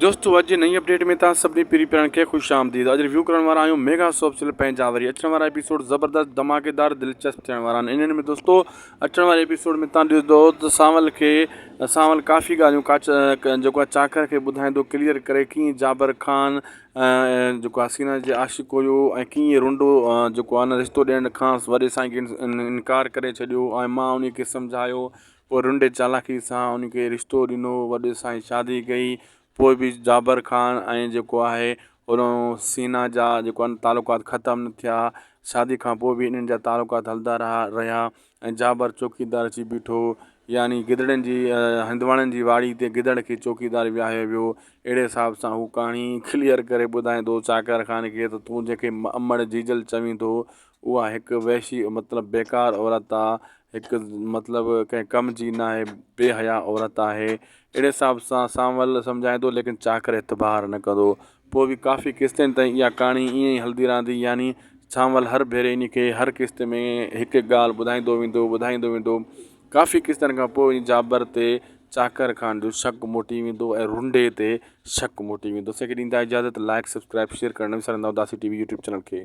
دوستو اڄ جي نئين اپڊيٽ ۾ توهان سڀني پرين پيارن کي خوش آمديد اڄ ريويو ڪرڻ وارا آهيون ميگا سوپ سيريل پنهنجا وري اچڻ وارا ايپيسوڊ زبردست ڌماڪيدار دلچسپ ٿيڻ وارا آهن انهن ۾ دوستو اچڻ واري ايپيسوڊ ۾ توهان ڏسندو ته سانول کي سانول ڪافي ڳالهيون ڪاچ جيڪو آهي چاڪر کي ٻڌائيندو ڪليئر ڪري ڪيئن جابر خان جيڪو آهي سينا جي عاشق هيو ۽ ڪيئن رنڊو جيڪو آهي نه رشتو ڏيڻ کان وڏي سائين کي انڪار ڪري ڇڏيو ۽ مان ان کي سمجهايو پوء رنڊي چالاڪي سان ان کي رشتو ڏنو، وڏي سائين شادي ڪئي، پوء به جابر خان ۽ جيڪو آهي هوڏانهن سينا جا جيڪو آهن تعلقات ختم نه ٿيا، شادي کان پوء به انهن جا تعلقات هلندا رهيا ۽ جابر چوڪيدار اچي بيٺو يعني گدڙن جي هندواڻن جي واڙي تي گدڙ کي چوڪيدار ويهايو ويو، اهڙي حساب سان هو ڪهاڻي ڪليئر ڪري ٻڌائيندو چاڪر خان کي ته تون جنهن کي امڙ جيجل چوين ٿو اها هڪ وحشي مطلب بيڪار عورت آ هڪ مطلب ڪنهن ڪم جي ناهي بي حيا عورت آهي اهڙي حساب سان سانول سمجهائيندو ليڪن چاڪر اعتبار نه ڪندو پوء به ڪافي قسطين تائين اها ڪهاڻي ائين ئي هلندي رهندي يعني سانول هر ڀيري ان کي هر قسط ۾ هڪ هڪ ڳالهه ٻڌائيندو ويندو ٻڌائيندو ويندو ڪافي قسطن کان پوء جابر تي چاڪر خان جو شڪ موٽي ويندو ۽ رنڊي تي شڪ موٽي ويندو اسان کي ڏيندا اجازت لائڪ سبسڪرائب شيئر ڪرڻ نه وساريندا Udasi T V YouTube channel کي.